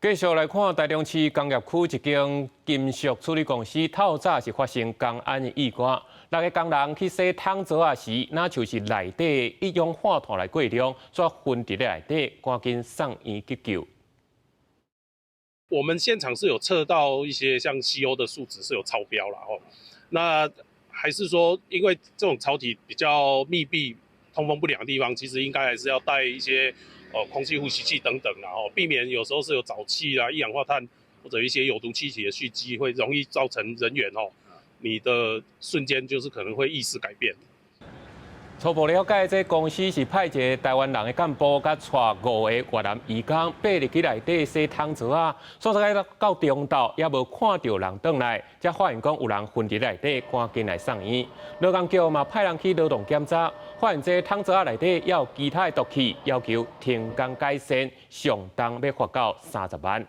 繼續來看台中市工業區一間金屬處理公司，透早是發生工安的意外。六个工人去洗桶槽仔時，若像是內底一氧化碳來過量，煞昏佇咧內底，趕緊送院急救。我們現場是有測到一些像 CO 的數值是有超標啦，哦，那還是說因為這種槽體比較密閉、通風不良的地方，其實應該還是要帶一些空氣呼吸器等等，然後避免有時候是有沼氣啦、一氧化碳或者一些有毒氣體的蓄積，會容易造成人員哦，你的瞬間就是可能會意識改變。初步了解，這公司是派一個台灣人的幹部，佮帶五個越南移工，爬入去內底洗桶槽仔，所以到中晝猶無看著人轉來，才發現講有人昏佇內底，趕緊來送院。勞工局嘛派人去勞動檢查，發現這桶槽仔內底猶有其他的毒氣，要求停工改善，上重欲罰到30萬。